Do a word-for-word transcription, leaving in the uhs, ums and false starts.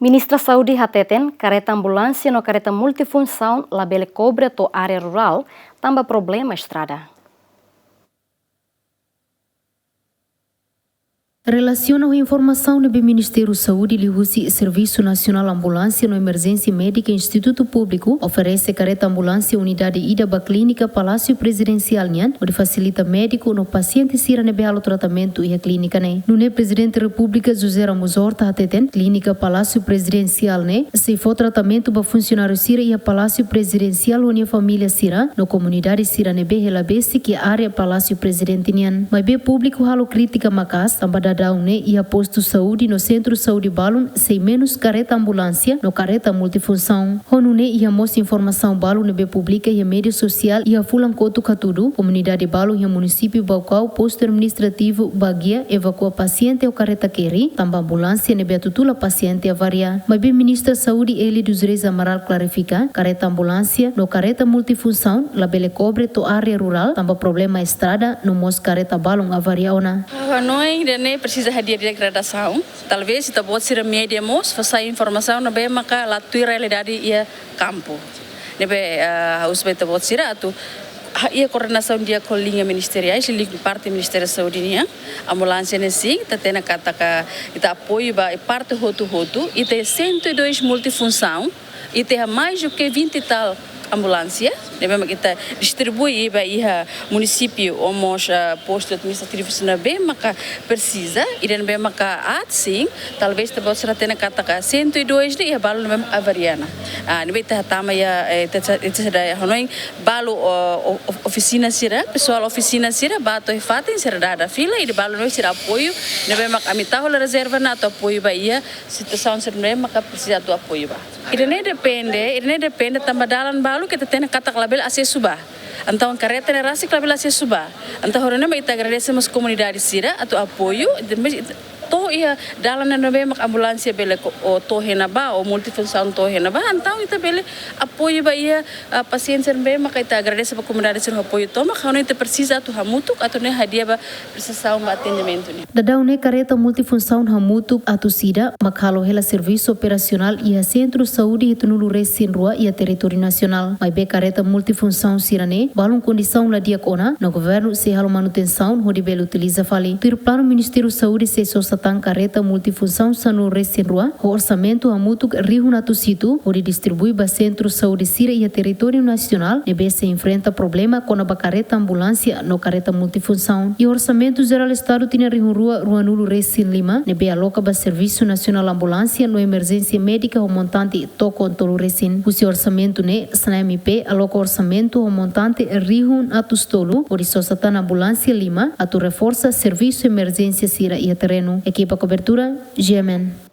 Ministra Saúde hateten, kareta ambulánsia no kareta multifunsaun labele kobre to'o área rurál, tanba problema estrada. Relasiona ho informasaun ne'ebé Ministériu Saúde liuhusi Servisu Nasionál Ambulánsia no Emerjénsia Médika Institutu Públiku oferese kareta ambulánsia unidade ida ba Klínika Palásiu Prezidensiál nian, hodi fasilita médiku no pasiente sira ne'ebé halo tratamentu iha klínika ne'e. Nune'e Prezidente Repúblika José Ramos Horta hateten, Klínika Palásiu Prezidensiál ne'e sei fó tratamentu ba funsionáriu sira iha Palásiu Prezidensiál ho nia família sira no komunidade sira ne'ebé hela besik iha área Palásiu Prezidente nian. Maibé públiku halo krítika maka'as, tanba dadaun ne'e iha postu saúde no sentru saúde balun sei menus kareta ambulánsia no kareta multifunsaun. Ho nune'e iha mós informasaun balu ne'ebé publika iha média sosiál iha fulan kotuk hatudu, komunidade balu iha munisípiu Baucau, postu administrativu Baguia, evakua pasiente ho kareta keri, tanba ambulánsia ne'ebé atu tula pasiente avaria. Maibé Ministra Saúde Élia dos Reis Amaral klarifika, kareta ambulánsia no kareta multifunsaun labele kobre to'o área rurál, tanba problema estrada no mós kareta balun avaria ona. Ha'u hanoin ida-ne'e presiza hadi'a de'it gradasaun. Talvés ita-boot sira média mós fó sai informasaun ne'ebé maka la tuir realidade iha kampu. Ne'ebé, ah, ha'u husu ba ita-boot sira atu, ah, iha koordenasaun di'ak ho liña ministeriais, liña parte Ministériu Saúde nian, ambulánsia ne'e sin, ita hatene katak ita apoiu ba parte hotu-hotu, ita iha cento e dois multifunsaun, ita iha mais do que vinte e tal ambulánsia, ne'ebé mak ita distribui ba iha munisípiu, ou mós, ah, postu administrativu sira ne'ebé maka presiza, ida ne'ebé maka aat sin, talvés ita-boot sira hatene katak cento e dois ne'e iha balu ne'ebé avaria ona. Ah, ne'ebé ita hatama iha, eh, ita, ita, ita sei hanoin balu, o, o, ofisina sira, pesoál ofisina sira, bá to'o iha fatin sira dada fila, i balu ne'e sira apoiu, ne'ebé mak ami tau hela rezerva ona atu apoiu ba iha situasaun sira ne'ebé maka presiza atu apoiu ba. Ida-ne'e depende, ida-ne'e depende tanba dalan balu ke ita hatene katak labele asesu ba. Entaun kareta ne'e rasik labele asesu ba. Entaun horine'e mak ita agradese mós komunidade sira atu apoiu, depois ita to'o iha dalan ne'ebé mak ambulánsia bele ko-, o to'o iha ne'ebá, ou multifunsaun to'o iha ne'ebá, entaun ita bele apoiu ba iha, ah, pasiente ne'ebé maka ita agradese ba komunidade sira apoiu tomak, ha'u hanoin ita presiza atu hamutuk, atu nune'e hadi'a ba presizaun ba atendimentu ne'e. Dadaun ne'e kareta multifunsaun hamutuk atus ida mak halo hela servisu operasionál iha sentru saúde hitunulu resin rua iha territóriu nasionál. Maibé kareta multifunsaun sira-ne'e balun kondisaun la di'ak ona, no governu sei halo manutensaun hodi bele utiliza fali. Tuir planu Ministériu Saúde sei sosa tan kareta multifunsaun sanulu resin rua, ho orsamentu hamutuk rihun atus hitu, hodi distribui ba sentru saúde sira iha territóriu nasionál ne'ebé sei enfrenta problema kona-ba kareta ambulánsia no kareta multifunsaun. Iha Orsamentu Jerál Estadu tinan rihun rua ruanulu resin lima, ne'ebé aloka ba Servisu Nasionál Ambulánsia no Emerjénsia Médika ho montante tokon tolu resin. Husi orsamentu ne'e, SNAEMP aloka orsamentu ho montante rihun atus tolu, hodi sosa tan ambulánsia lima, atu reforsa servisu emerjénsia sira iha terrenu. Ekipa kobertura, G M N.